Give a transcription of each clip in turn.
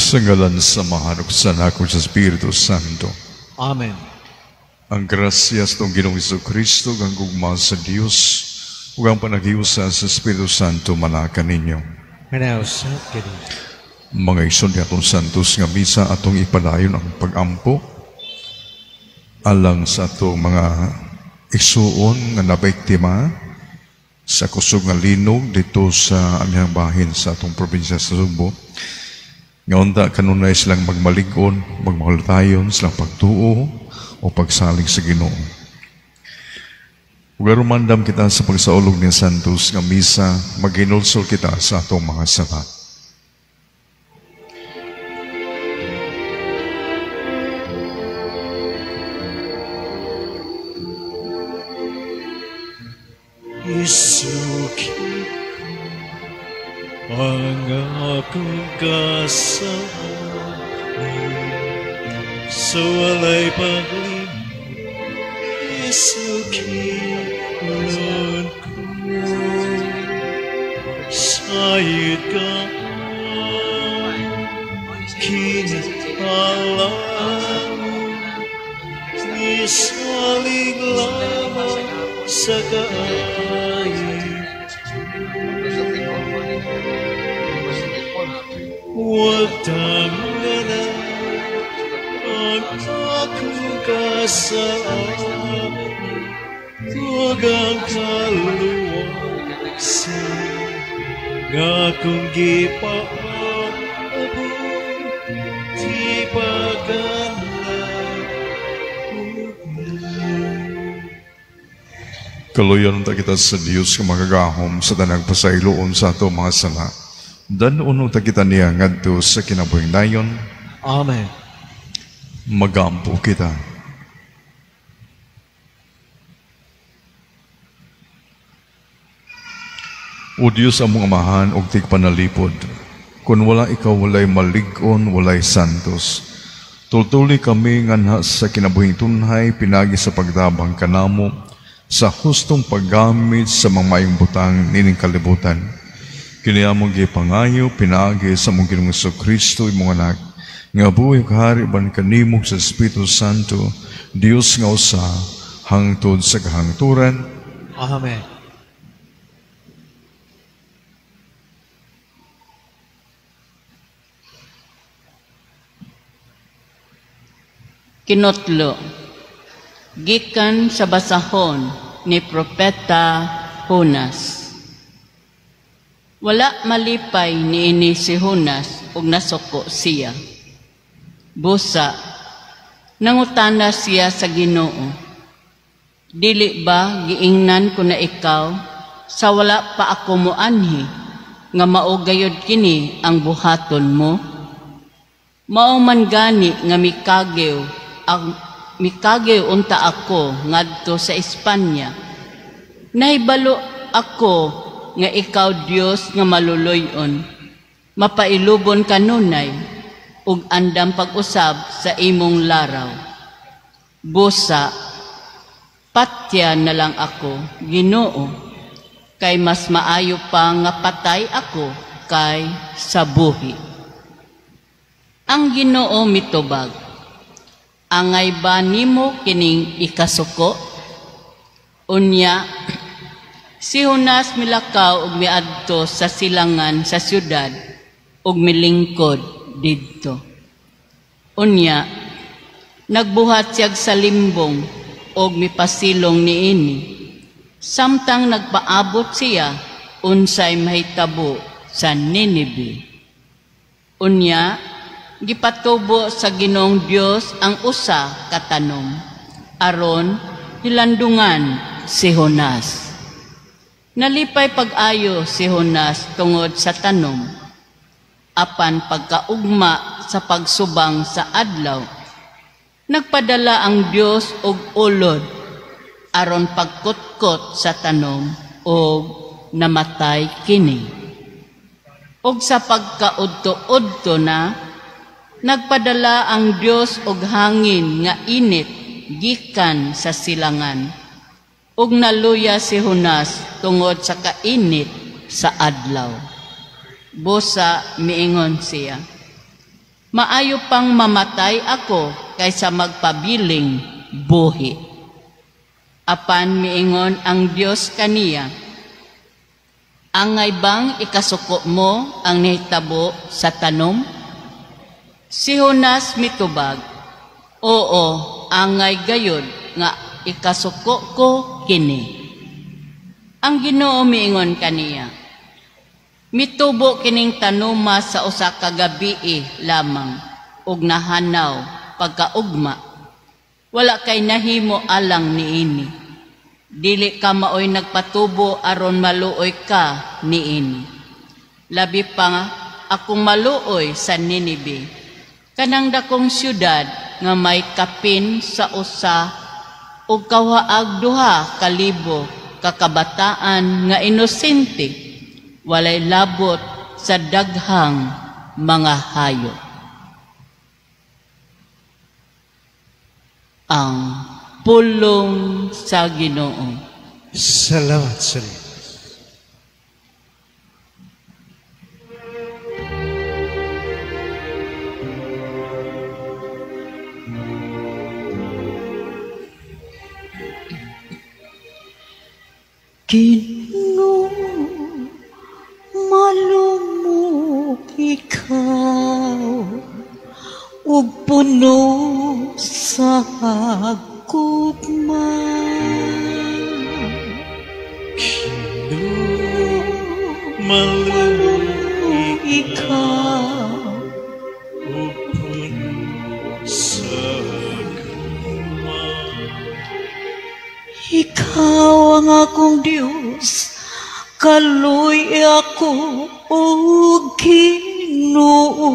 Sa ngalan sa Amahan ug sa Anak ug sa Espiritu Santo. Amen. Ang grasya sa atong Ginoong Kristo, ang gugma sa Dios, ug ang panaghiusa sa Espiritu Santo manaka ninyo. Hinausap kini. Mga igsoon, atong santos nga misa atong ipadayon ang pagampo alang sa atong mga igsuon nga nabiktima sa kusog nga linog dito sa aming bahin sa atong probinsya sa Sugbo. Nga unta kanunay silang magmalig-on, magmahultayon silang pagtuo o pagsalig sa Ginoo. Ug rumandam kita sa pagsaulog ni Santos nga misa, maghinulsol kita sa atong mga sala. Isuki ang akong kasalanan sa walay paglimot, isukilon ko. Sayod ka kinahalangon, isalig lamang sa kaayo. Huwag tanggalan ang akong kasalanan ug ang kaluwasan nga akong gipaabot, di pagkanlad. Kaluyan unta kita sa Dios nga makagahom sa tanang pasayloon sa ato mga sala. Dan-uno ta kita niya ngadto sa kinabuhing dayon. Amen. Magampo kita. O Dios among Amahan og tigpanalipod, kun wala ikaw walay malig-on, walay santos. Tultuli kami nganha sa kinabuhing tunhay pinagi sa pagtabang kanamo sa hustong paggamit sa mga maayong butang nining kalibutan. Kini among gipangayo pinaagi sa among Ginoong Kristo imong anak, nga buhi ug hari uban kanimo sa Espiritu Santo, Dios nga usa hangtod sa kahangturan. Amen. Kinotlo, gikan sa basahon ni Propeta Jonas. Wala malipay niini si Jonas ug nasuko siya. Busa, nangutana siya sa Ginoo, dili ba giingnan ko na ikaw sa wala pa ako moanhi nga mao gayud kini ang buhaton mo? Mao man gani nga mikagew ang mikagew unta ako ngadto sa Espanya. Nahibalo ako nga ikaw Dios nga maluloy-on, mapailubon kanunay ug andam pag-usab sa imong laraw. Busa, patya na lang ako, Ginoo, kay mas maayo pa nga patay ako kay sa buhi. Ang Ginoo mitubag, angay ba nimo kining ikasuko? Unya, si Jonas milakaw ug miadto sa silangan sa syudad ug milingkod didto. Unya, nagbuhat siyag sa limbong ug mipasilong niini. Samtang nagpaabot siya unsay mahitabo sa Ninibe. Unya, gipatubo sa Ginoong Dios ang usa ka tanom aron hilandungan si Jonas. Nalipay pag-ayo si Jonas tungod sa tanom, apan pagkaugma sa pagsubang sa adlaw, nagpadala ang Dios og ulod aron pagkutkot sa tanom og namatay kini. Og sa pagkaudto-udto na, nagpadala ang Dios og hangin nga init gikan sa silangan, ug naluya si Jonas tungod sa kainit sa adlaw. Busa miingon siya, Maayo pang mamatay ako kaysa magpabiling buhi. Apan miingon ang Dios kaniya, angay bang ikasuko mo ang nahitabo sa tanom? Si Jonas mitubag, oo, angay gayod nga ikasuko ko kini. Ang Ginoo miingon kaniya, mitubo kining tanuma sa usa ka gabii lamang ug nahanaw pagkaugma. Wala kay nahimo alang niini. Dili ka maoy nagpatubo aron maluoy ka niini. Labi pa akong maluoy sa Ninibe, kanang dakong syudad nga may kapin sa usa ug kawaag 2,000 kakabataan nga inosente, walay labot sa daghang mga hayop. Ang pulong sa Ginoo. Salamat sa Diyos. Ginoo, malumok ikaw ug puno sa gugma. Ginoo, malumok ikaw ug puno sa gugma. Ikaw ang akong Dios, kaluy ako o Ginoo.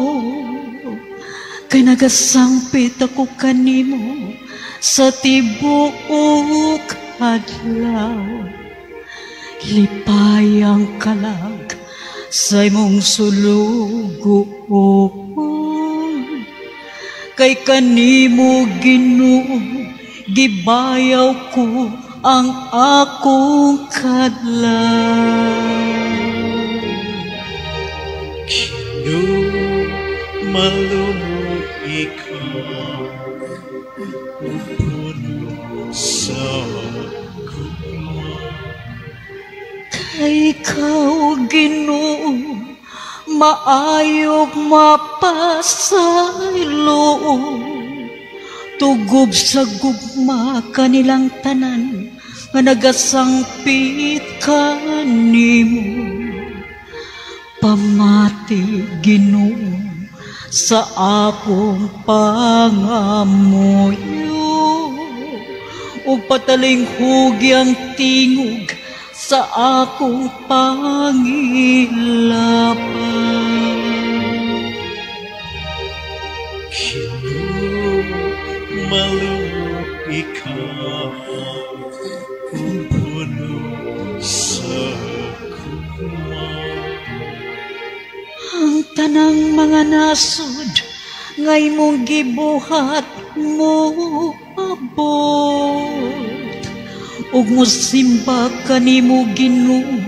Kay nagasangpit ako kanimo sa tibuok adlaw. Lipayang kalag sa imong sulugoon. Kay kanimo Ginoo, gibayaw ko ang akong kalag. Ginoo, malumok ikaw ug puno sa gugma. Kay ikaw, Ginoo, maayog mapasaylo. Tugob sa gugma kanilang tanan nga nagasangpit kanimo. Pamati, Ginoo, sa akong pangamuyo ug patalinghugi ang tingog sa akong pangilapan. Ginoo, malumok ikaw ug puno sa gugma. Ang tanang mga nasod nga imong gibuhat mo abot, ug mosimba kanimo Ginoo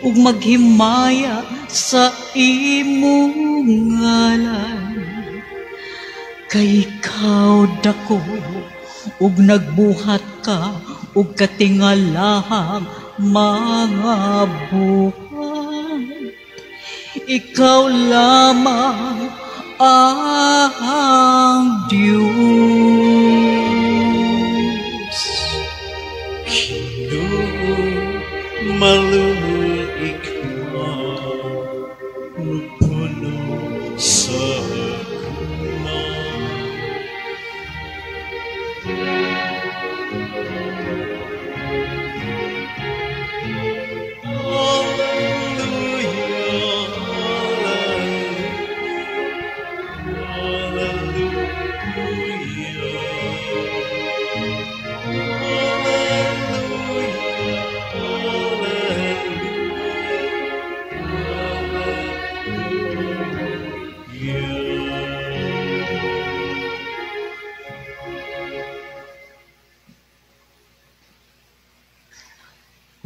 ug maghimaya sa imong ngalan. Kay ikaw dako ug nagbuhat ka ug katingalahang mga buhat. Ikaw lamang ang Diyos. Ginoo, malumok ikaw ug puno sa gugma.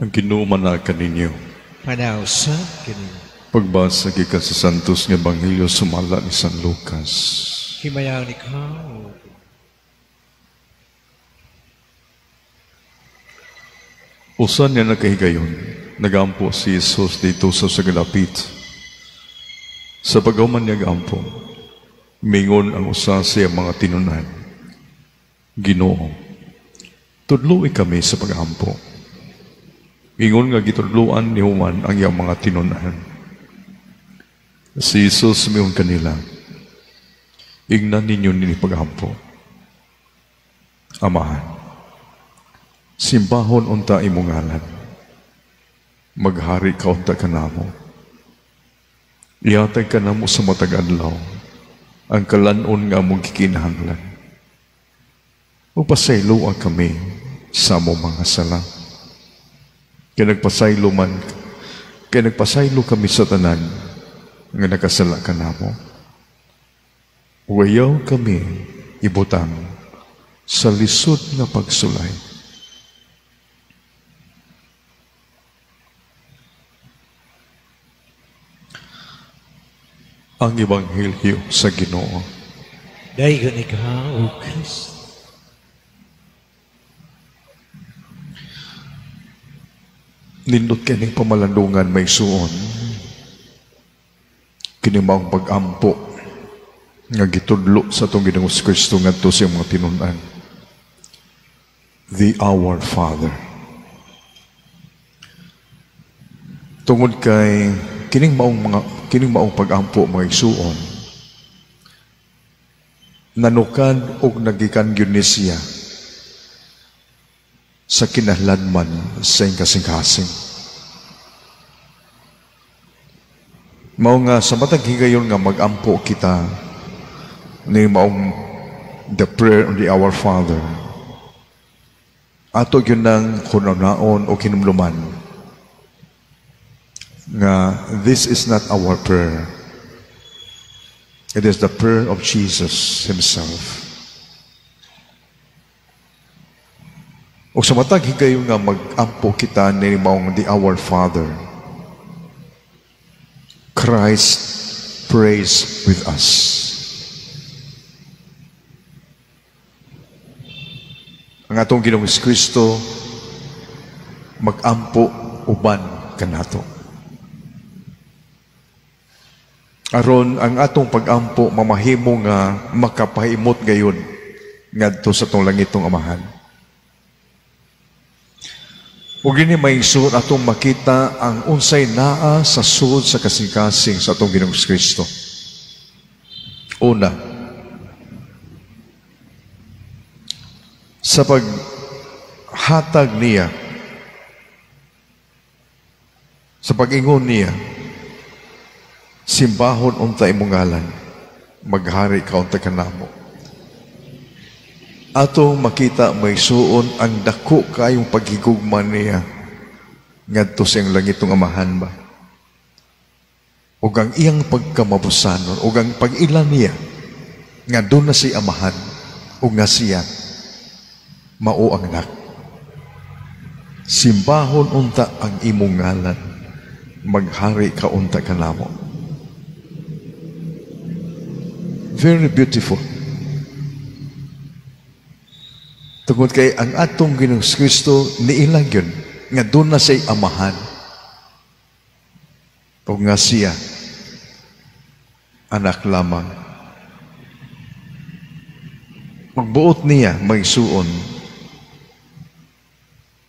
Ang Ginoo man kaninyo. Panaw sa Ginoo. Pagbasa gikan sa Santos nga Ebanghelyo sumala ni San Lucas. Himayaon ikaw. Usa niya nakahigayon, nagampo si Jesus dito sa sagalapit. Sa paghuman niya gampo, mingon ang usa sa iyang mga tinunan, Ginoo, tudloi kami sa pagampo. Ingon nga gitudloan ni Juan ang iyang mga tinunan. Si Jesus miingon kanila, ingnan ninyo nini pagampo. Amahan, simbahon unta imong ngalan. Maghari ka unta kanamo. Ihatag kanamo sa matag adlaw ang kalan-on nga among gikinahanglan. Ug pasayloa kami sa among mga sala. Kay nagpasaylo man, kay nagpasaylo kami sa tanan nga nakasala kanamo. Ug ayaw kami ibutang sa lisod nga pagsulay. Ang Ebanghelyo sa Ginoo. Daygon ikaw, O Kristo. Nindot kining pamalandungan may suon. Kini maong pag-ampo nga gitudlo sa atong Ginoong Kristo ngadto sa iyang mga tinun-an. The Our Father. Tungod kay kining maong pag-ampo mga igsuon, nanukad og nagikan gyud ni siya sa kinahlanman sa iyang kasing-kasing. Mao nga sa matag higayon nga mag-ampo kita ni maong the prayer of the Our Father, ato gyud nang hunaon o kinumluman nga this is not our prayer. It is the prayer of Jesus Himself. O sa matag higayon nga mag-ampo kita ni maong the Our Father, Christ prays with us. Ang atong Ginoong Kristo mag-ampo uban kanato. Aron ang atong pag-ampo mamahimo nga makapahimot gayon ngadto sa atong langitong Amahan. Ug dinhi may isuot atong makita ang unsay naa sa sud sa kasing-kasing sa atong Ginoong Kristo. Una, sa paghatag niya, sa pag-ingon niya, simbahon unta imong ngalan, maghari ka unta kanamo. Atong makita may suon ang dako kayong paghigugma niya ngadto sa iyang langitong Amahan ba. Ug ang iyang pagkamabusanon, ug ang pag-ila niya nga doon na si Amahan ug nga siya mao ang anak. Simbahon unta ang imong ngalan, maghari ka unta kanamo. Very beautiful. Tungod kay ang atong Ginoong Kristo niilang yun, nga doon na siya'y Amahan. O nga siya, anak lamang. Magbuot niya, may suon,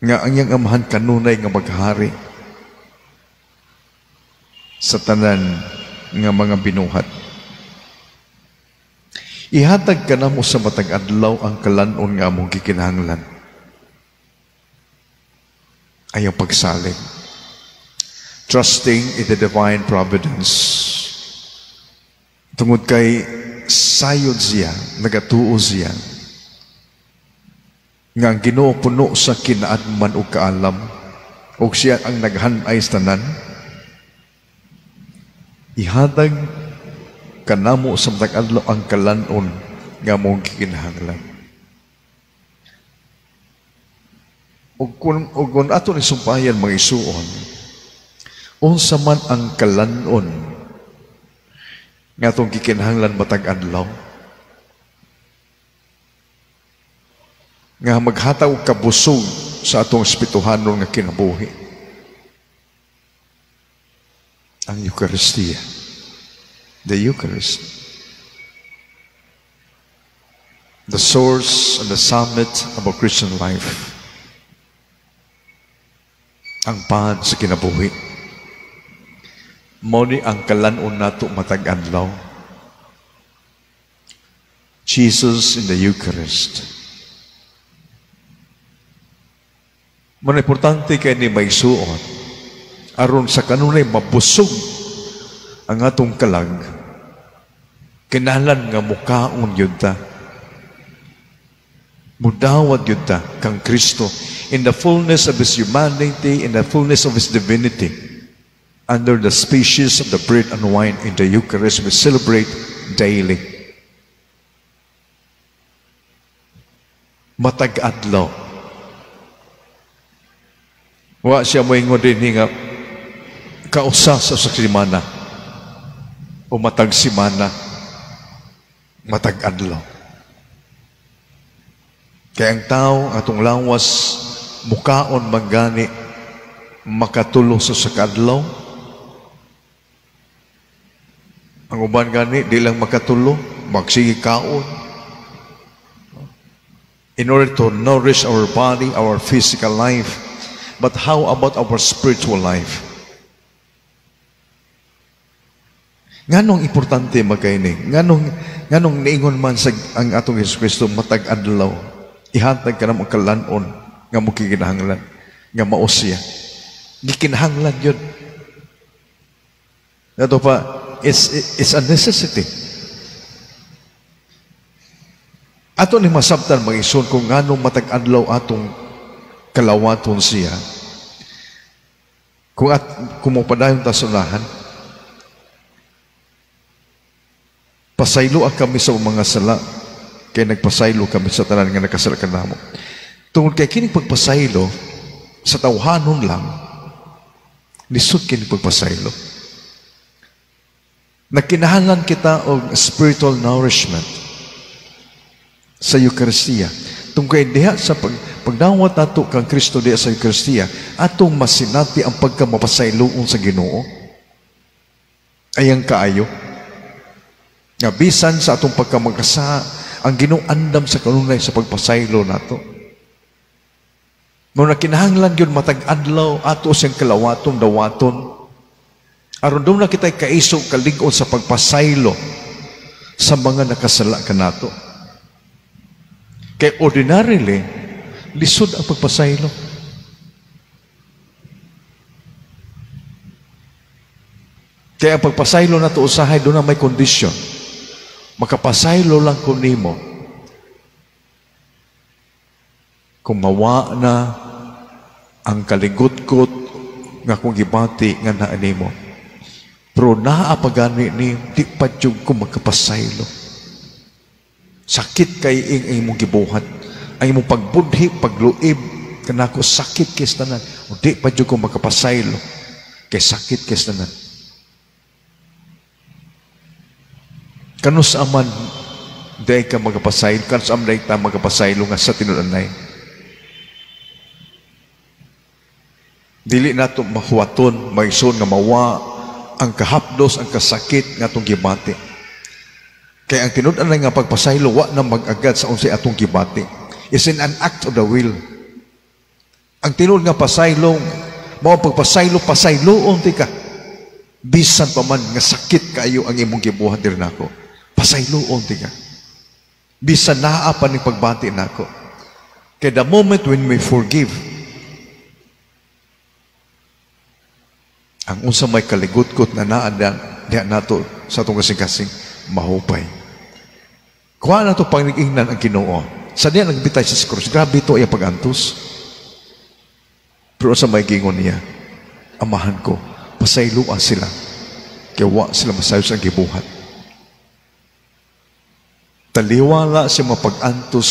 nga ang iyang Amahan kanunay nga maghari sa tanan nga mga binuhat. Ihatag ka namo sa matag adlaw ang kalan-on nga among gikinahanglan. Ayaw pagsalig. Trusting in the divine providence. Tungod kay sayod siya, nagatuo siya, nga ang Ginoo puno sa kinaadman o kaalam, o siya ang naghanay sa tanan. Ihatag kanamo sa matag adlaw ang kalan-on nga among gikinahanglan. Ug kung ato ni sumpayan mga isuon, Unsa man ang kalanon nga atong gikinahanglan matag adlaw nga maghatag og kabusog sa atong espirituhanon nga kinabuhi? Ang Eucharistia. The Eucharist. The source and the summit of our Christian life. Ang paan sa kinabuhi. Mao ni ang kalan-on nato matag adlaw. Jesus in the Eucharist. Mao na importante kay ni maigsuon aron sa kanunay mabusog ang atong kalag. Kinahanglan nga mukaon gyud ta. Mudawat gyud ta kang Kristo in the fullness of His humanity, in the fullness of His divinity. Under the species of the bread and wine in the Eucharist we celebrate daily. Matag adlaw. Wa siya moingon dinhi nga kausa sa semana o matag semana, matag adlaw. Kaya ang tao, atong lawas, mukaon manggani, makatulo sa sakadlaw. Ang uban gani, di lang makatulo, magsige kaon. In order to nourish our body, our physical life. But how about our spiritual life? Nganong importante magkaining? Nganong niingon man sa ang atong Hesus Kristo matag adlaw, ihatag ka namo kalan-on nga mokikinahanglan, nga mao siya. Gikinahanglan yun. Ato pa, it's a necessity. Ato ni masabtan mag-ison kung nganong matag adlaw atong kalawaton siya. Kung mopadayon ta sa unahan, pasaylo kami sa mga sala, kay nagpasaylo kami sa tanan nga nakasala kanamo. Tungod kay kining pagpasaylo sa tawhanon lang, lisod kining pagpasaylo. Nagkinahanglan kita og spiritual nourishment sa Eucharistia. Tungkol kay diha sa pagdawat nato kang Kristo diha sa Eucharistia, atong masinati ang pagkamapasayloon sa Ginoo. Ayang kaayo. Nga bisan sa atong pagkamagkasa, ang Ginoo andam sa kanunay sa pagpasaylo nato. Muna kinahanglan gyud matag adlaw ato siyang kalawaton dawaton. Aron doon na kita'y kaisog kalig-on sa pagpasaylo sa mga nakasala kanato. Kay ordinarily, lisod ang pagpasaylo. Kaya ang pagpasaylo nato usahay doon na may kondisyon. Makapasaylo lang ko nimo kung mawa na ang kaligot-got nga kung gibati nga naa nimo. Pero naa pa gani ni, di pa jud ko makapasaylo. Sakit kay ing imong gibuhat. Ang imong pagbudhi, pagluib, kanako sakit kay tanan. O di pa jud ko makapasaylo. Kay sakit kay tanan. Kanus aman day ka magapasaylo, kanus aman day ta magapasaylo nga sa tinud-anay. Dili nato mahuwaton, maison nga mawa ang kahapdos, ang kasakit nga atong gibati. Kaya ang tinud-anay nga pagpasaylo wa na mag-agad sa unsay atong gibati. It's in an act of the will. Ang tinud nga pasaylo, mao pagpasaylo, pasayloon ti ka. Bisan pa man nga sakit kaayo ang imong gibuhat diri nako. Pasayloon ti ka. Bisan naa pa ning pagbati nako. Kay the moment when we forgive, ang unsa may kaligot-got na naa diha nato sa atong kasing-kasing mahupay. Kuha na to pangingnan ang Ginoo. Sa diya nagbitay sa krus, grabe ito ay pag-antos. Pero sa may gingon niya, amahan ko, pasayloan sila, kaya wa sila masayo sa gibuhat. Taliwala siya mapag-antos,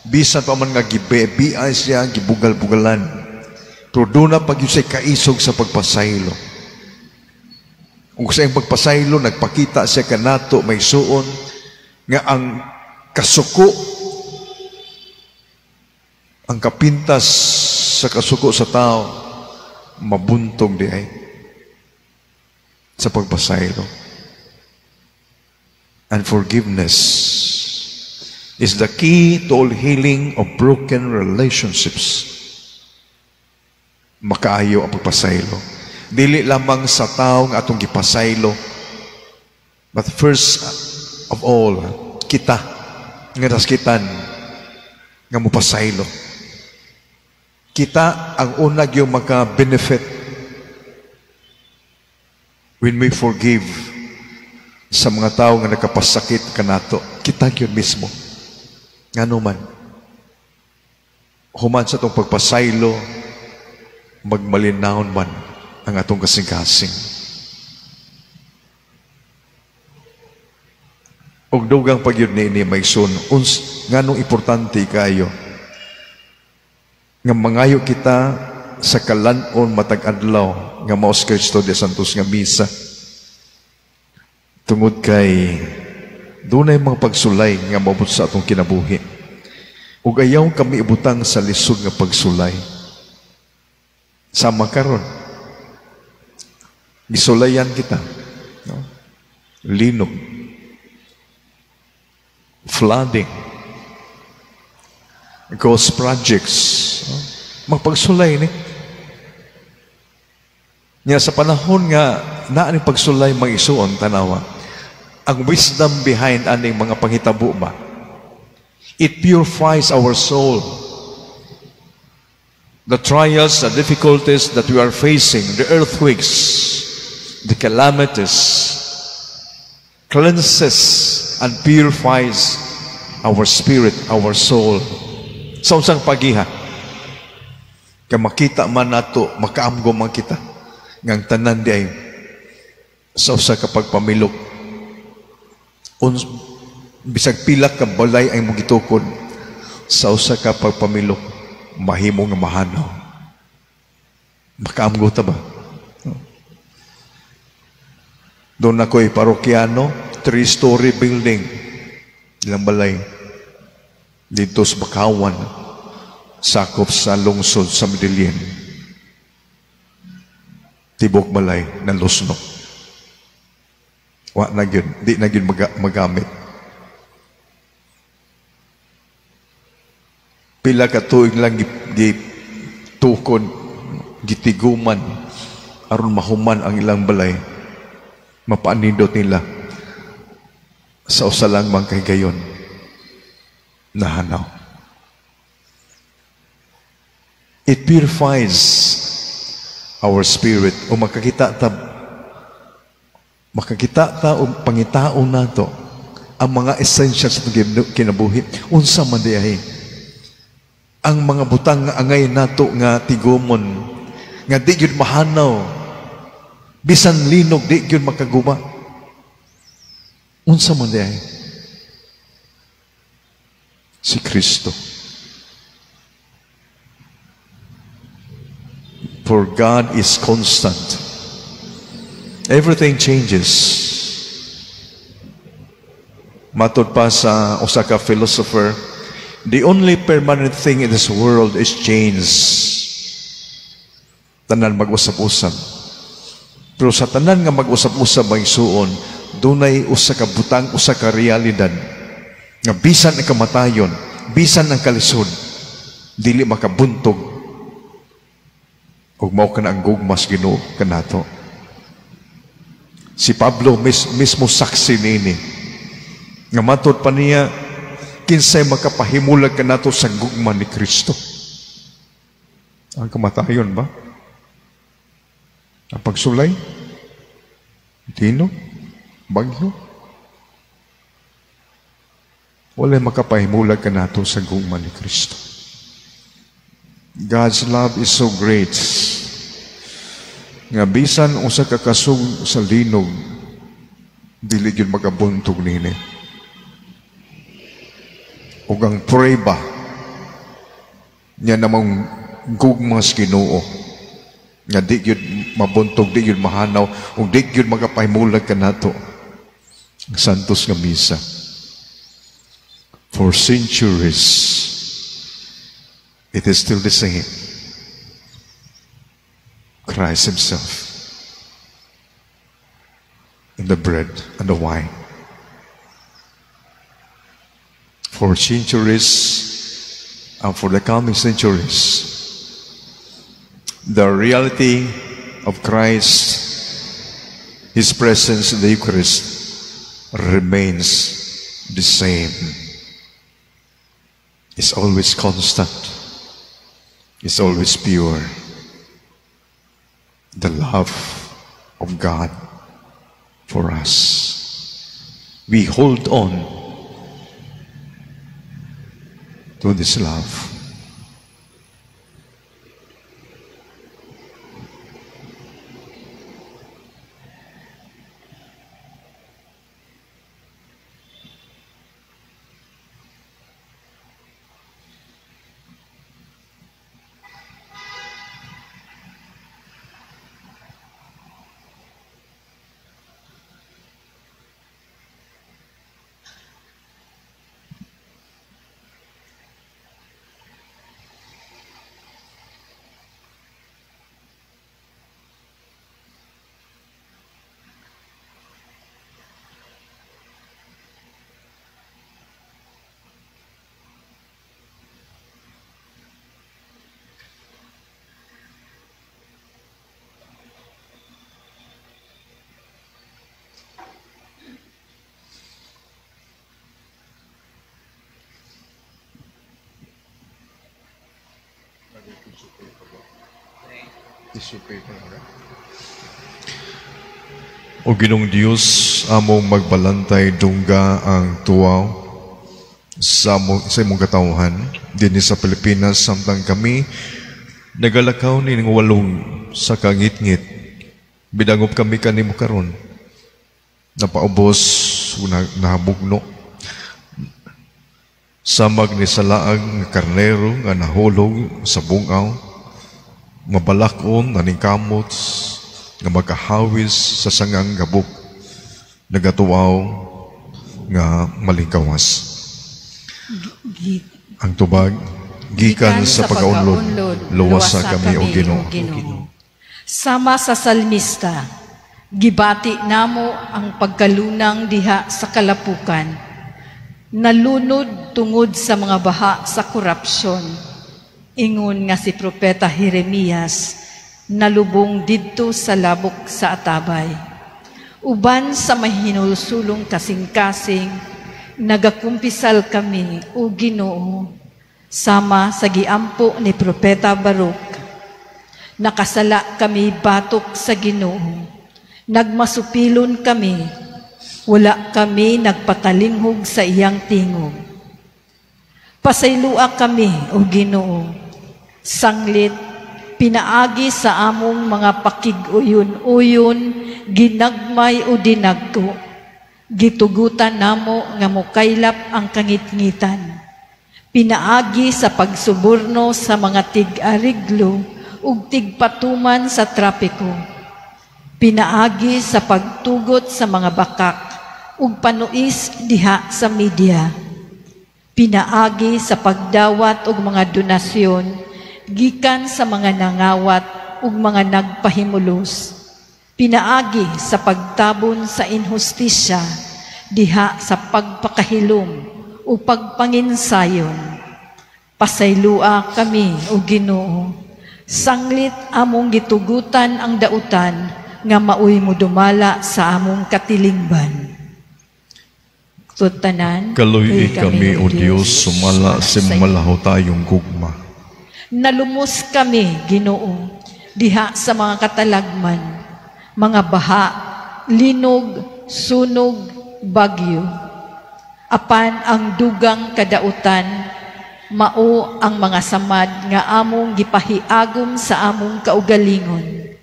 bisan pa man nga gibebian siya, gibugal-bugalan, Pero doon na pag yun kaisog sa pagpasaylo. Ug sa iyang pagpasaylo, nagpakita siya kanato may suon nga ang kasuko, ang kapintas sa kasuko sa tao, mabuntog di ay sa pagpasaylo. And forgiveness is the key to all healing of broken relationships. Makaayo ang pagpasaylo. Dili lamang sa tao nga atong gipasaylo, but first of all, kita nga nasakitan nga mopasaylo. Kita ang una gyud maka-benefit when we forgive sa mga tao nga nakapasakit kanato. Kita gyud mismo. Ngano man, human sa atong pagpasaylo, magmalinawon man ang atong kasing-kasing. Og dugang pagyud niini maigsoon, nganong importante kayo nga mangayo kita sa kalan-on matag adlaw nga mao si Kristo di Santos nga misa, tungod kay dunay mga pagsulay nga moabot sa atong kinabuhi, ug ayaw kami ibutang sa lisod nga pagsulay. Sama karon, gisulayan kita, no? Linog, flooding, ghost projects, no? Magpagsulay ni. Nga sa panahon nga naa ni pagsulay mga isuon, tanawa, ang wisdom behind aning mga panghitabo ba, it purifies our soul. The trials, the difficulties that we are facing, the earthquakes, the calamities, cleanses and purifies our spirit, our soul. Sa unsang pagiha, kay makita man nato, makaamgo man kita, ngang tanan di ay sa usa ka pagpamilok. Bisag pila ka balay ang imong gitukod, sa usa ka pagpamilok, mahimo nga mahanaw. Makaamgo ta ba? Doon ako'y parokyano, 3-story building, ilang balay, dito sa Bakawan, sakop sa lungsod sa Medellin. Tibok balay na lusnok. Wa na gyud, di na gyud magamit. Pila ka tuig lang gitukod, gitiguman, aron mahuman ang ilang balay. Mapaanindot nila sa usa lang man kay gayon nahanaw. It purifies our spirit. O makakita ta o pangitaon nato ang mga essentials sa kinabuhi. Unsa man di ay ang mga butang nga angay nato nga tigumon, nga di gyud mahanaw, bisan linog di gyud makaguba. Unsa man di ay si Kristo. For God is constant. Everything changes. Matod pa sa usa ka philosopher, the only permanent thing in this world is change. Tanan mag-usab-usab. Pero sa tanan nga mag-usab-usab ang isuon, dunay usa ka butang, usa ka realidad nga bisan ang kamatayon, bisan ang kalisod, dili makabuntog ug mao kana ang gugmas Ginoo kanato. Si Pablo mismo saksi niini. Nga matod pa niya, kinsay makapahimulag kanato sa gugma ni Kristo. Ang kamatayon ba? Ang pagsulay? Dino? Bagyo? Walay makapahimulag kanato sa gugma ni Kristo. God's love is so great nga bisan usa ka kasug sa linog, dili gyud makabuntog nini. Ug ang prueba niya namang gugma sa Ginoo, Nga di gyud mabuntog, di gyud mahanaw, ug di gyud magapahimulag kanato. Ang Santos nga Misa. For centuries, it is still the same. Christ Himself in the bread and the wine. For centuries and for the coming centuries, the reality of Christ, His presence in the Eucharist, remains the same. It's always constant. It's always pure. The love of God for us. We hold on to this love. O Ginoong Dios, among magbalantay dungga ang tuwaw sa imong katawhan dinhi sa Pilipinas samtang kami nagalakaw nining walong sa kangitngit. Bidangop kami kanimo karon. Napaubos, nahabugno. Samag ni salaag nga karnero nga nahulog sa bungaw, mabalakon naningkamot nga makahawis sa sangang gabok, nagatuaw nga malingkawas. Ang tubag, gikan sa pagkaunlod, luwasa kami, o Ginoo. Sama sa salmista, gibati namo ang pagkalunang diha sa kalapukan, nalunod tungod sa mga baha sa korupsyon. Ingon nga si Propeta Jeremias, nalubong didto sa labok sa atabay. Uban sa mahinulsulong kasing-kasing, nagakumpisal kami, o Ginoo, sama sa giampo ni Propeta Baruch. Nakasala kami batok sa Ginoo. Nagmasupilon kami, wala kami nagpatalinghog sa iyang tingog. Pasaylua kami, o Ginoo, sanglit pinaagi sa among mga pakig-uyon-uyon, ginagmay o dinagko. Gitugutan namo nga mokaylap ang kangitngitan. Pinaagi sa pagsuborno sa mga tig-ariglo ug tigpatuman sa trapiko. Pinaagi sa pagtugot sa mga bakak ug panuis diha sa media. Pinaagi sa pagdawat og mga donasyon gikan sa mga nangawat ug mga nagpahimulos. Pinaagi sa pagtabon sa inhustisya diha sa pagpakahilom o pagpanginsayon. Pasaylua kami, o Ginoo, sanglit among gitugutan ang dautan nga maoy modumala sa among katilingban. Tutanan, kaluy kami, o Dios, sumala sa malahutayong gugma. Nalumos kami, Ginoo, diha sa mga katalagman, mga baha, linog, sunog, bagyo. Apan ang dugang kadautan, mao ang mga samad nga among gipahiagom sa among kaugalingon.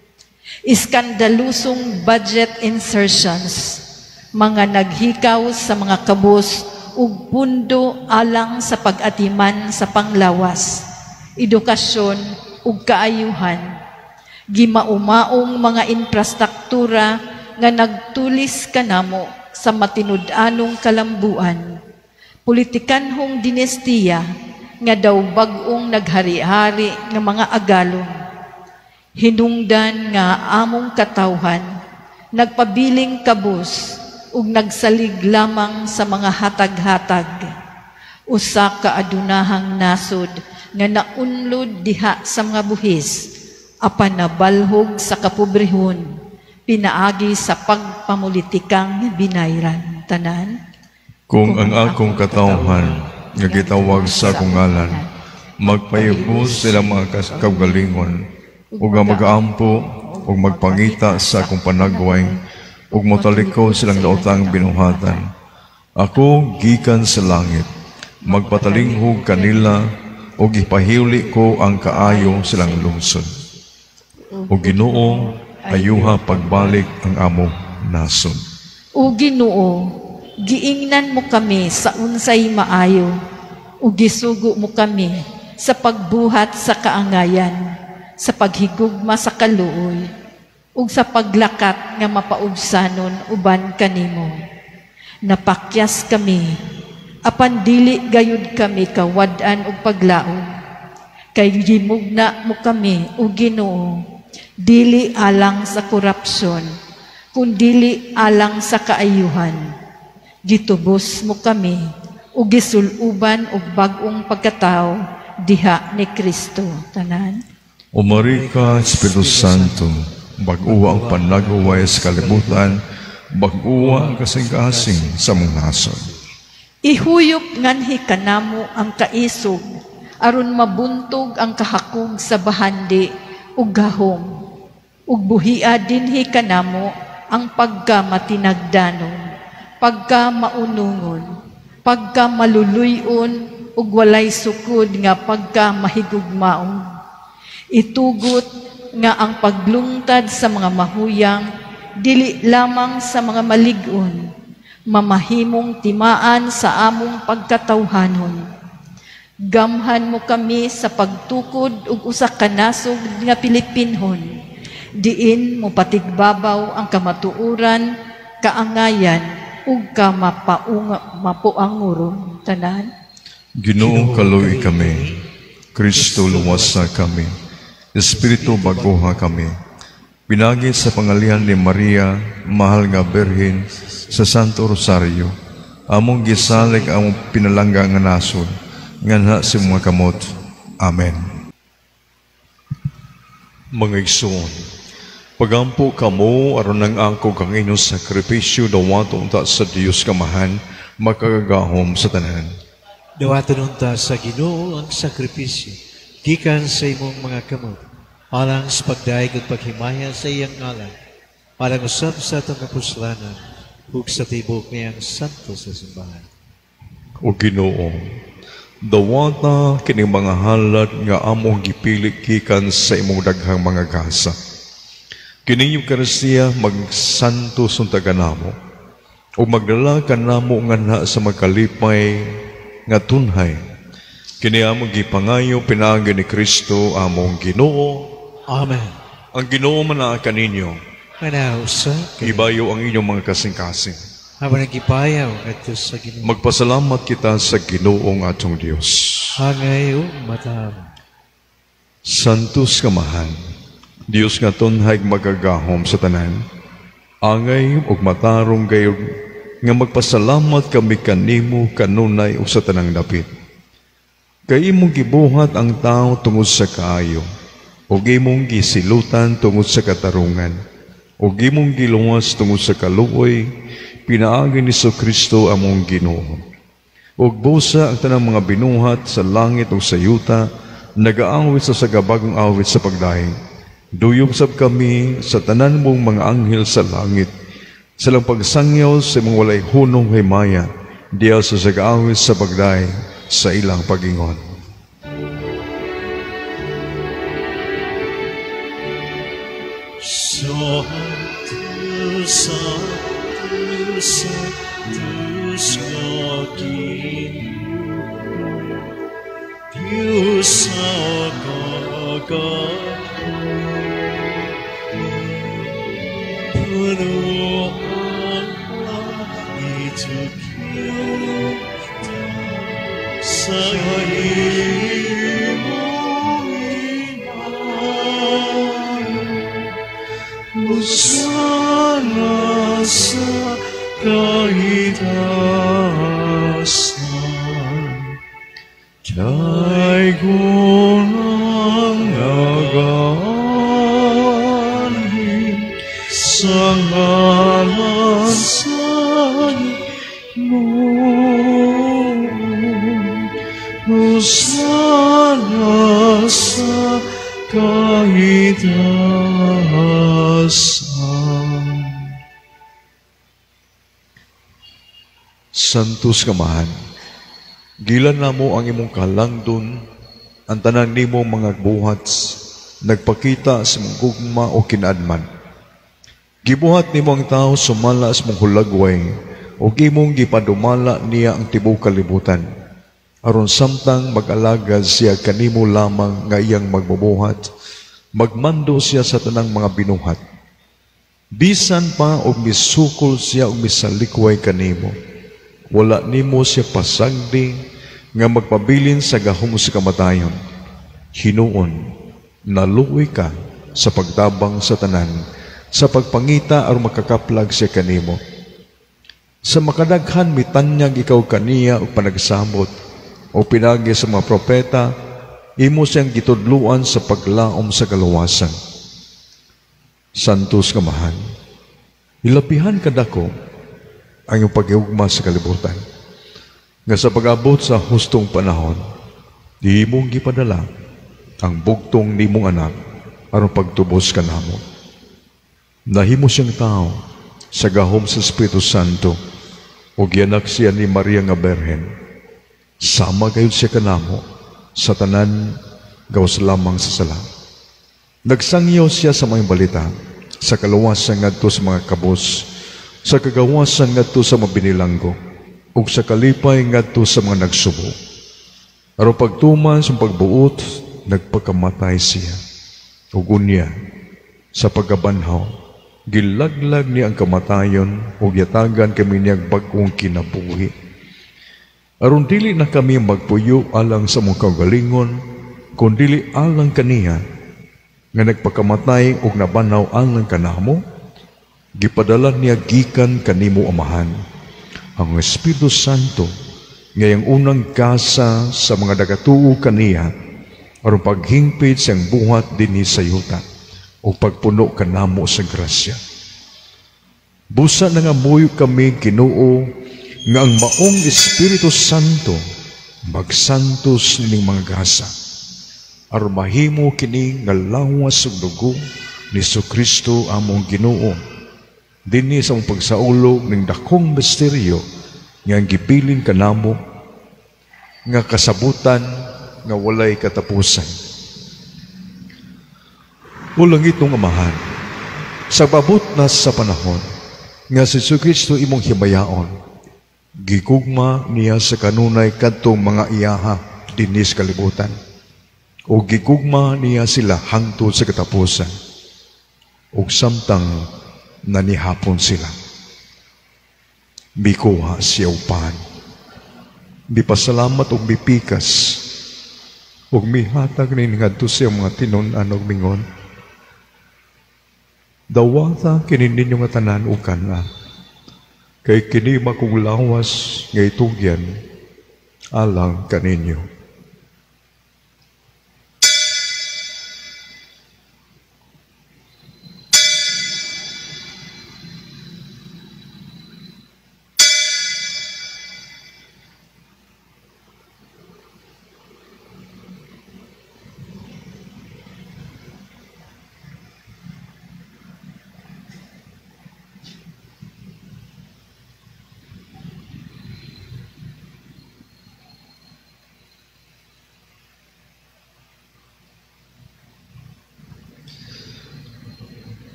Iskandalusong budget insertions, mga naghikaw sa mga kabus ug pundo alang sa pag-atiman sa panglawas, edukasyon ug kaayuhan. Gimaumaong mga infrastruktura nga nagtulis kanamo sa matinud-anong kalambuan. Politikanhong dinastiya nga daw bag-ong naghari-hari nga mga agalon. Hinungdan nga among katawhan, nagpabiling kabus ug nagsalig lamang sa mga hatag-hatag. Usa ka adunahang nasod nga naunlod diha sa mga buhis, apan nabalhog sa kapobrehon, pinaagi sa pagpamulitikang binayran. Tanan. Kung ang akong katawhan nga gitawag sa akong ngalan, magpayubos sila mga kaugalingon, ug ang magaampo ug magpangita sa akong panagway, ug motalikaw silang daotang binuhatan. Ako gikan sa langit, magpatalinghog kanila, ug ipahiuli ko ang kaayo silang lungsod. O Ginoo, ayuha pagbalik ang among nasod. O Ginoo, giingnan mo kami sa unsay maayo, ug gisugo mo kami sa pagbuhat sa kaangayan, sa paghigugma sa kaluoy, ug sa paglakat nga mapaubsanon uban kanimo. Napakyas kami, apan dili gayud kami kawad-an og paglaom. Kay gimugna mo kami, o Ginoo, dili alang sa korupsyon, kundili alang sa kaayuhan. Gitubos mo kami ug gisuluban og bag-ong pagkatao diha ni Kristo. Tanan. O Maria, Espiritu Santo, bag-uwa ang panag-uway sa kalibutan, bag-uwa ang kasing-kasing sa mong nasod. Ihuyop nganhi kanamo ang kaisog, aron mabuntog ang kahakog sa bahandi ug gahom. Ug buhia dinhi kanamo ang pagka matinagdanon, pagka maunungon, pagka maluluyon ug walay sukod nga pagka mahigugmaon. Itugot nga ang paglungtad sa mga mahuyang dili lamang sa mga malig-on, mamahimong timaan sa among pagkatawhanon. Gamhan mo kami sa pagtukod ug usa ka nasog nga Pilipinhon, diin mo patigbabaw ang kamatuoran, kaangayan ug kamapuanguron. Tanan. Ginoo, kaluoy kami. Kristo, luwasa kami. Espiritu, baguha kami. Pinagi sa pangalihan ni Maria, mahal nga Birhen, sa Santo Rosario, among gisalig among pinalangga nga nasod, nganha sa mga kamot. Amen. Mga igsoon, pagampo kamo aron ang angko kang inyong sakripisyo dawaton ta sa Dios Kamahan, makagagahom sa tanan. Dawaton unta sa Ginoo ang sakripisyo, gikan sa imong mga kamot, alang sa pagdaig ug paghimaya sa iyang ngalan, alang usab sa atong kapuslanan ug sa tibuok niyang santo sa simbahan. O Ginoo, dawata kining mga halad nga among gipili gikan sa imong daghang mga gasa. Kining Eucharistia magsanto sunta kanamo ug magdala kanamo nganha sa magkalipay nga tunhay. Kini among gipangayo pinaagi ni Kristo among Ginoo. Amen. Ang Ginoo manaa kaninyo. Manausa kaninyo. Ibayo ang inyong mga kasing-kasing. Habang nagibayaw ngadto sa Ginoo. Magpasalamat kita sa Ginoong atong Dios. Hangay ug matahom. Santos Kamahan, Dios nga tunhay magagahom sa tanan, angay ug matarong gayud nga magpasalamat kami kanimo kanunay ug sa tanang dapit. Kay imong gibuhat ang tao tungod sa kaayo, ug imong gisilutan tungod sa katarungan, ug imong giluwas tungod sa kaluoy, pinaagi ni Kristo among Ginoo. Ug busa ang tanang mga binuhat sa langit ug sa yuta, nagaawit sa sagabagong awit sa pagdaing. Duyog sab kami sa tanan mong mga anghel sa langit, sa lang pagsangyaw sa imong walay hunong himaya, diya sa sagaawit sa pagdaing sa ilang pagingon. Santo, Santo, Sanctus nga Ginoo, Dios sa kagahom. Puno ang langit ug yuta sa imong imayo. Hosana sa kaitaasan. Daygon ang nagaanhi sa ngalan sa Ginoo. Hosana sa kaitaasan. Santos Kamahan, gilan namo ang imong kalangdon, ang tanan nimo mga buhat, nagpakita sa imong gugma o kinaadman. Gibuhat nimo ang tao sumala sa imong hulagway, o imong gipadumala niya ang tibuok kalibutan. Aron samtang mag-alagad siya kanimo lamang nga iyang magbubuhat, magmando siya sa tanang mga binuhat. Bisan pa og misukol siya og misalikway kanimo, wala nimo siya pasagdi nga magpabilin sa gahom sa kamatayon. Hinuon, naluoy ka sa pagtabang sa tanan, sa pagpangita aron makakaplag siya kanimo. Sa makadaghan mitanyag ikaw kaniya og panagsamot, o pinagi sa mga propeta, imo siyang gitudluan sa paglaom sa kaluwasan. Santos Kamahan, ilapihan kadako ang iyong paghigugma sa kalibutan, nga sa pag-abot sa hustong panahon, imong gipadala ang bugtong nimong anak aron pagtubos kanamo. Nahimo siyang tao sa gahom sa Espiritu Santo, ug gianak siya ni Maria nga Berhen. Sama gayud siya kanamo sa tanan gawas lamang sa sala. Nagsangyo siya sa mga balita, sa kaluwasan ngadto sa mga kabos, sa kagawasan ngadto sa mga binilanggo, ug sa kalipay ngadto sa mga nagsubo. Aron pagtuman sa pagbuot, nagpakamatay siya. Ug unya, sa pagkabanhaw, gilaglag niya ang kamatayon ug yatagan kami niyang bag-ong kinabuhi. Aron dili na kami magpuyo alang sa mong kaugalingon, kun dili alang kaniya nga nagpakamatay ug nabanhaw alang kanamo, gipadala niya gikan kanimo Amahan ang Espiritu Santo, ngayang unang gasa sa mga nagatuo kaniya aron paghingpit siyang buhat dinhi sa yuta o pagpuno kanamo sa grasya. Busa nangamuyo kami Ginoo nga ang maong Espiritu Santo magsantos nining mga gasa aron mahimo kini nga lawas ug dugo ni Jesucristo among Ginoo dinhi sa among pagsaulog ning dakong misteryo nga ang gibilin kanamo nga kasabutan nga walay katapusan. O langitong Amahan, sa babot na sa panahon nga si Jesucristo imong himayaon, gigugma niya sa kanunay kadtong mga iyaha dinhi sa kalibutan, o gigugma niya sila hangtod sa katapusan, ug samtang nanihapon sila, mikuha siya upan, mipasalamat og mipikas, ug mihatag ni ngadto siya mga tinun-an og mingon, dawata kini ninyo nga tanan og kana, kay kini makong lawas nga itugyan alang kaninyo.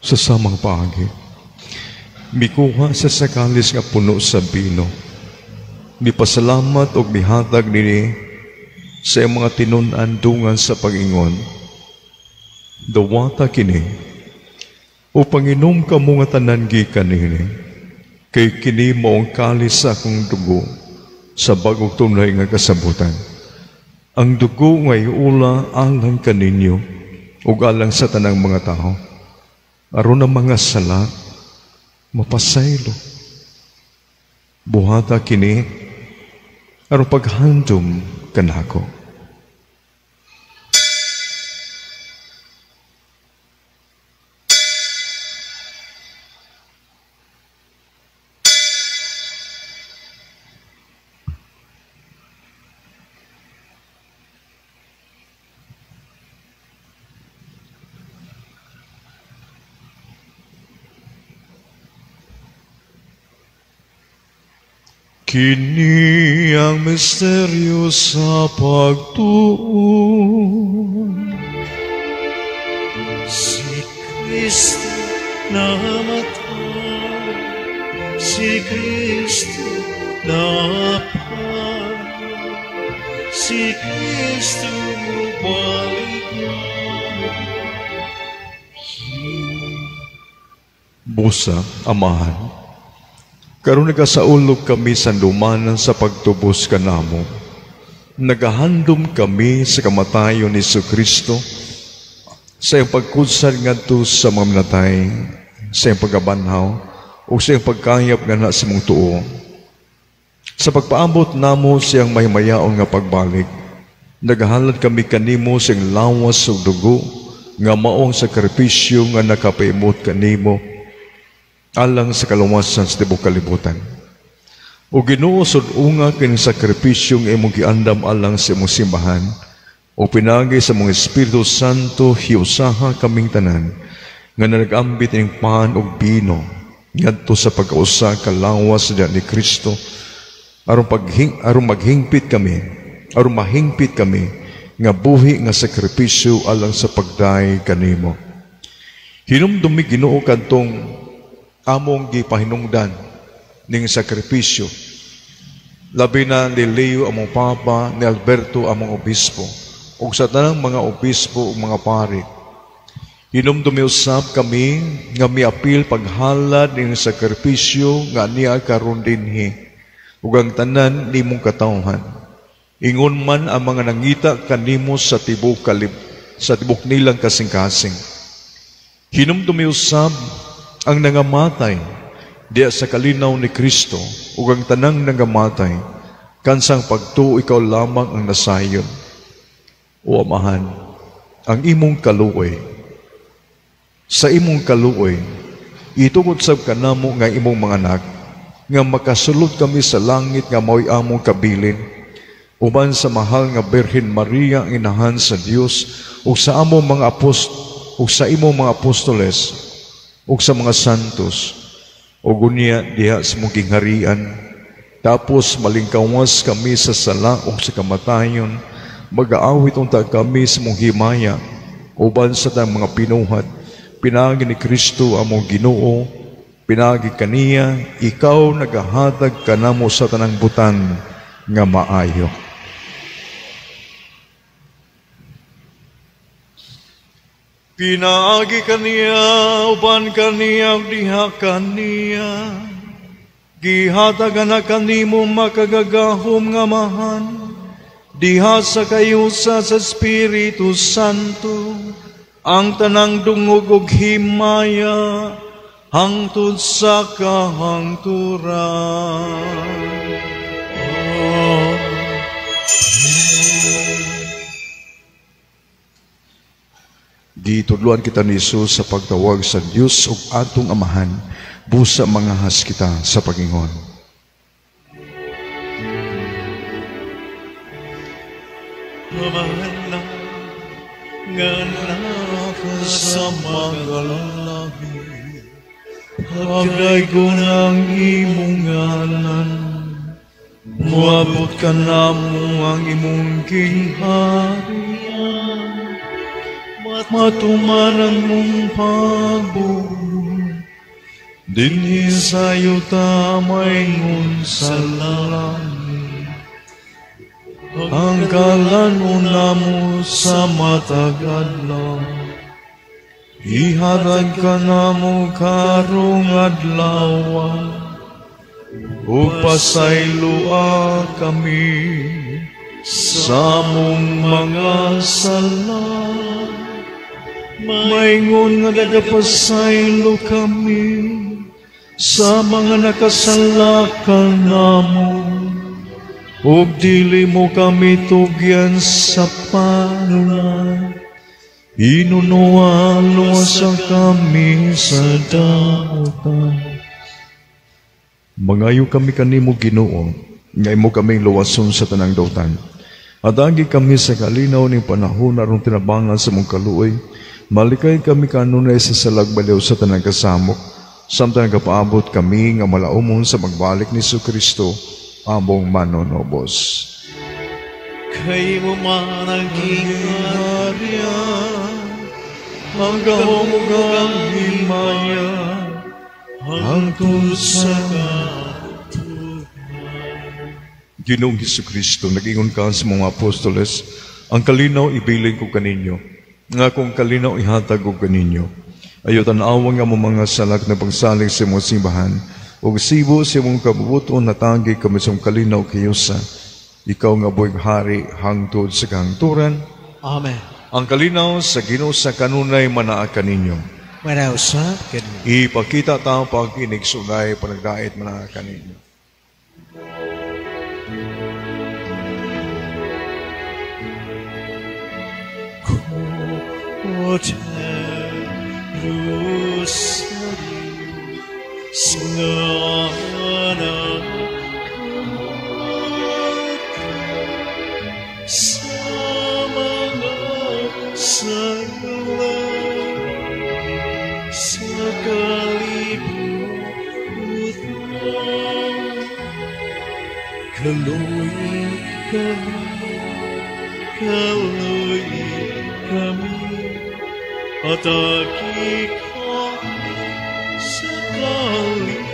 Sa samang paagi, mikuha sa sakalis nga puno sa bino, mipasalamat og mihatag nini sa iyang mga tinun-an dungan sa pag-ingon, dawata kini, O panginom kamo nga tanan gikan niini, kay kini mao ang kalis sa akong dugo sa bag-ong tunay nga kasabutan. Ang dugo nga iula alang kaninyo ug alang sa tanang mga tawo, aron ang mga sala mapasaylo. Buhata kini aron paghandom kanako. Kini ang misteryo sa pagtuo. Si Kristo namatay, si Kristo napatay, si Kristo mubalik. Busa, Amahan, karon nagasaulog kami sa lumanan sa pagtubos kanamo. Nagahandom kami sa kamatayon ni Jesucristo, sa iyang pagkudsad ngadto sa mga minatay, sa iyang pagabanhaw, o sa iyang pagkahiyap nga na sa mong tuo. Sa pagpaabot namo siyang mahimayaon nga pagbalik, nagahalad kami kanimo sa iyang lawas ug dugo, nga maong sakripisyo nga nakapaimot kanimo, alang sa kaluwasan sa tibuok kalibutan. O Ginoo, sud-unga kining sakripisyo nga imong giandam alang sa imong simbahan, o pinagi sa mong Espiritu Santo, hiusaha kaming tanan nga nagambit ining pan ug bino ngadto sa pagkausa ka lawas ni Kristo, aron maghingpit kami, aron mahingpit kami nga buhi nga sakripisyo alang sa pagday kanimo. Hinumdumi Ginoo kadtong among gipahinungdan ning sakripisyo, labi na ni Leo among Papa, ni Alberto among Obispo, ug sa tanang mga obispo ug mga pari. Hinumdumi usab kami nga miapil paghalad ning sakripisyo nga niya karon dinhi, ug ang tanan nimong katawhan. Ingon man ang mga nangita kanimo sa tibuok sa tibuok nilang kasing-kasing. Hinumdumi usab ang nangamatay diya sa kalinaw ni Kristo, ug ang tanang nangamatay kansang pagtuo ikaw lamang ang nasayon. O Amahan, ang imong kaluoy, sa imong kaluoy, itugot sab kanamo nga imong mga anak, nga makasulod kami sa langit nga mao'y among kabilin, uban sa mahal nga Birhen Maria ang inahan sa Dios, ug sa among mga ug sa imong mga apostoles, ug sa mga santos, ug unya diha sa mong gingharian. Tapos malingkawas kami sa sala ug sa kamatayon, magaawit unta kami sa mong himaya, uban sa tanang mga pinuhat, pinaagi ni Kristo among Ginoo, pinaagi kaniya, ikaw nagahatag kanamo sa tanang butang nga maayo. Pinaagi kaniya, uban kaniya, diha kaniya, gihatagan na kanimo makagagahom nga Amahan, diha sa kayusa sa Espiritu Santo, ang tanang dungog ug himaya, hangtod sa kahangturan. Gitudloan kita ni Jesus sa pagtawag sa Dios ug atong Amahan, busa mangahas kita sa pagingon. Amahan na nga naa sa mga langit, Pagdaygon ang imong ngalan, moabot kanamo ang imong gingharian, matuman ang mong pagbuot, dinhi sa yuta maingon sa langit. Ang kalanon namo sa matag adlaw, Ihatag ka namo karong adlaw, ug pasayloa kami sa among mga sala, maingon nga nagapasaylo kami sa mga nakasala kanamo, ug dili mo kami tugyan sa panulay. Hinunoa luwasa kami sa dautan. Mangayo kami kanimo, Ginoo, nga imo kaming luwason sa tanang dautan. Atagi kami sa kalinaw ning panahon aron tinabangan sa mong kaluoy. Malikay kami kanunay sa salagbaliw sa tanang kasamok, samtang nagapaabot kami nga malaumon sa magbalik ni Kristo, among manonobos. Kay mo man ang gingharian, ang gahom ug ang himaya, hangtod sa katunan. Ginoong Hesukristo, nag-ingon ka sa mga apostoles, ang kalinaw ibilin ko kaninyo, nga akong kalinaw ihatag ko kaninyo. Ayo tan-awa nga mo mga salak na pagsalig sa imong simbahan, ug sibo sa imong kabubuton natagi kami sa imong kalinaw kayusa. Ikaw nga buhig hari hangtod sa kahangturan. Amen. Ang kalinaw sa Ginoo sa kanunay manaa kaninyo. Manaw usab kaninyo. Ipakita ta pag-inigsunay panagdait manaa kaninyo. Kaloy kami, ataki kami sa kalinaw.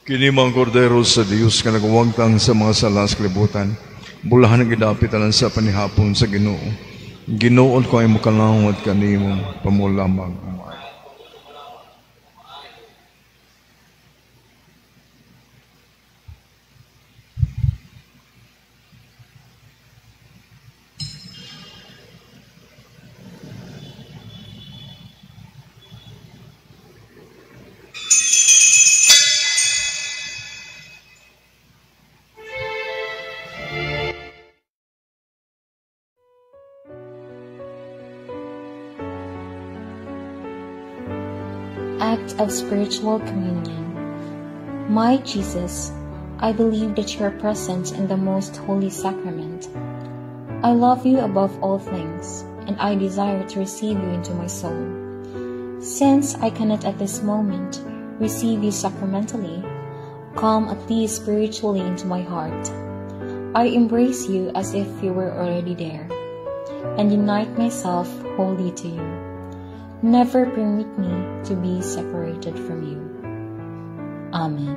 Kini mga kordero sa Dios nga nagwagtang sa mga sala sa kalibutan, bulahan ang gidapit alang sa panihapon sa Ginoo. Ginoo ko ay mukalawat kanimo pamulamang. Act of Spiritual Communion. My Jesus, I believe that you are present in the Most Holy Sacrament. I love you above all things, and I desire to receive you into my soul. Since I cannot at this moment receive you sacramentally, come at least spiritually into my heart. I embrace you as if you were already there, and unite myself wholly to you. Never permit me to be separated from you. Amen.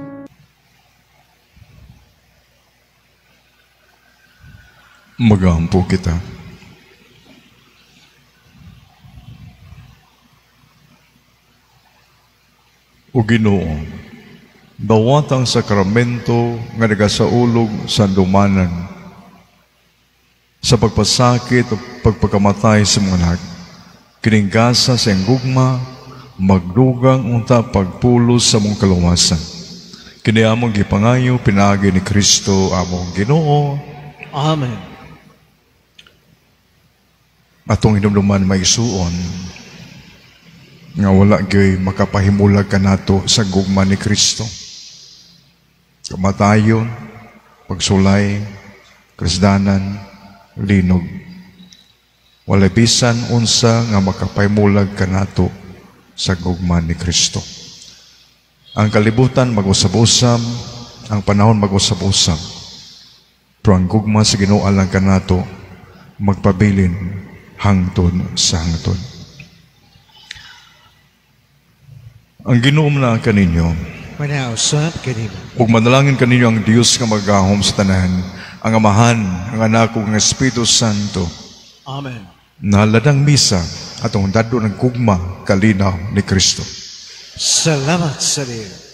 Magampo kita. O Ginoo, dawat ang sakramento nga nagasaulog sa dumanan sa pagpasakit o pagpakamatay sa mga anak. Kining gasa sa iyang gugma, magdugang unta pagpulos sa mong kaluwasan. Kini among gipangayo pinaagi ni Kristo among Ginoo. Amen. Atong hinumduman maigsuon nga wala gyoy makapahimulag kanato sa gugma ni Kristo. Kamatayon, pagsulay, krisdanan, linog. Wala bisan unsa nga makapahimulag kanato sa gugma ni Kristo. Ang kalibutan mag-usab-usab, ang panahon mag-usab-usab. Pero ang gugma sa Ginoo alang kanato magpabilin hangtod sa hangtod. Ang Ginoo na kaninyo. Manausap kanimo. Ug manalangin kaninyo ang Dios nga magahom sa tanan, ang Amahan, ang Anak ug ang Espiritu Santo. Amen. Naladang misa atong dadto ng gugma kalinaw ni Kristo. Salamat sa Dios.